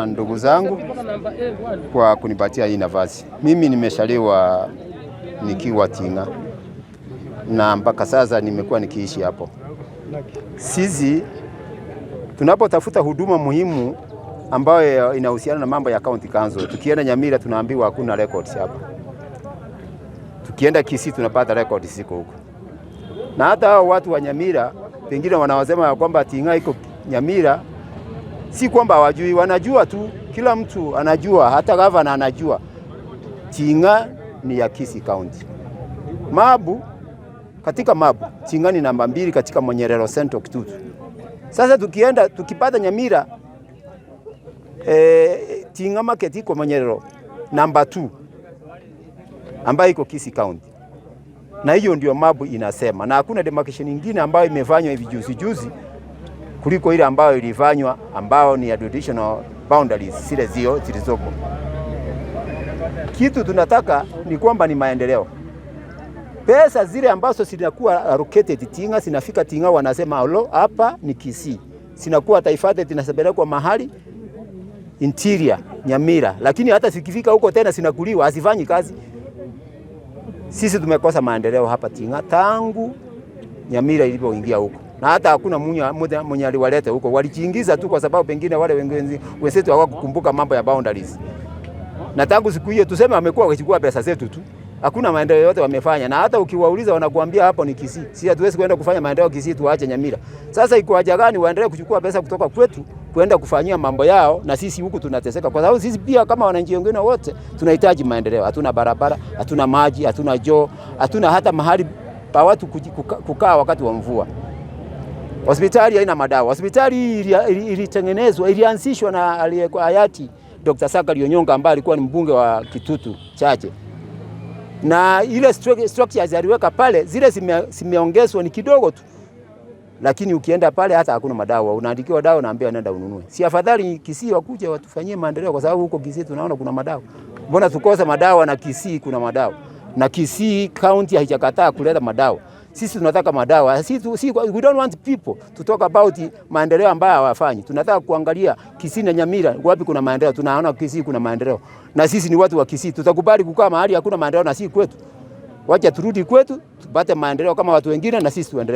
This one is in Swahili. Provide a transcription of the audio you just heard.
Ndugu zangu kwa kunipatia hii nafasi. Mimi nimeshaliwa nikiwa Ting'a na mpaka sasa nimekuwa nikiishi hapo. Sisi tunapotafuta huduma muhimu ambayo inahusiana na mambo ya county council, tukienda Nyamira tunaambiwa hakuna records hapa. Tukienda Kisii tunapata records ziko huko, na hata hao watu wa Nyamira pengine wanawasema ya kwamba Ting'a iko Nyamira, si kwamba hawajui, wanajua tu, kila mtu anajua, hata gavana anajua Ting'a ni ya Kisii County. Mabu katika mabu Ting'a ni namba 2 katika Monyerero Central Kitutu. Sasa tukienda tukipata Nyamira Ting'a market iko Monyerero namba 2 ambayo iko Kisii County, na hiyo ndio mabu inasema, na hakuna demarcation nyingine ambayo imefanywa hivi juzi juzi kuliko ile ambayo ilifanywa ambayo ni traditional boundaries zile zio zilizopo. Kitu tunataka ni kwamba ni maendeleo. Pesa zile ambazo zinakuwa allocated Ting'a zinafika Ting'a, wanasema alo, hapa ni Kisii, zinakuwa diverted zinapelekwa mahali interior Nyamira, lakini hata zikifika huko tena zinakuliwa, hazifanyi kazi. Sisi tumekosa maendeleo hapa Ting'a tangu Nyamira ilipoingia huko, na hata hakuna mwenye aliwaleta huko, walijiingiza tu kwa sababu pengine wale wenzetu hawakukumbuka mambo ya boundaries. Na tangu siku hiyo tuseme wamekuwa wakichukua pesa zetu tu, hakuna maendeleo yote wamefanya, na hata ukiwauliza wanakuambia hapo ni Kisii. Si hatuwezi kwenda kufanya maendeleo Kisii, tuache Nyamira. Sasa iko haja gani waendelee kuchukua pesa kutoka kwetu kwenda kufanyia mambo yao, na sisi huku tunateseka? Kwa sababu sisi pia kama wananchi wengine wote tunahitaji maendeleo. Hatuna barabara, hatuna maji, hatuna choo, hatuna hata mahali pa watu kukaa wakati wa mvua. Hospitali haina madawa. Hospitali hii ilitengenezwa, ilianzishwa na aliyekuwa hayati Dr. Sakari Onyonka ambaye alikuwa ni mbunge wa Kitutu Chache, na ile structures aliweka pale zile zimeongezwa ni kidogo tu, lakini ukienda pale hata hakuna madawa, unaandikiwa dawa, unaambiwa nenda ununue. Si afadhali Kisii wakuje watufanyie maendeleo? Kwa sababu huko Kisii tunaona kuna madawa. Mbona tukose madawa na Kisii kuna madawa? Na Kisii County haijakataa kuleta madawa. Sisi tunataka madawa. Si, we don't want people to talk about maendeleo ambayo hawafanyi. Tunataka kuangalia Kisii na Nyamira wapi kuna maendeleo. Tunaona Kisii kuna maendeleo. Na sisi ni watu wa Kisii. Tutakubali kukaa mahali hakuna maendeleo na si kwetu? Wacha turudi kwetu tupate maendeleo kama watu wengine na sisi tuendelee.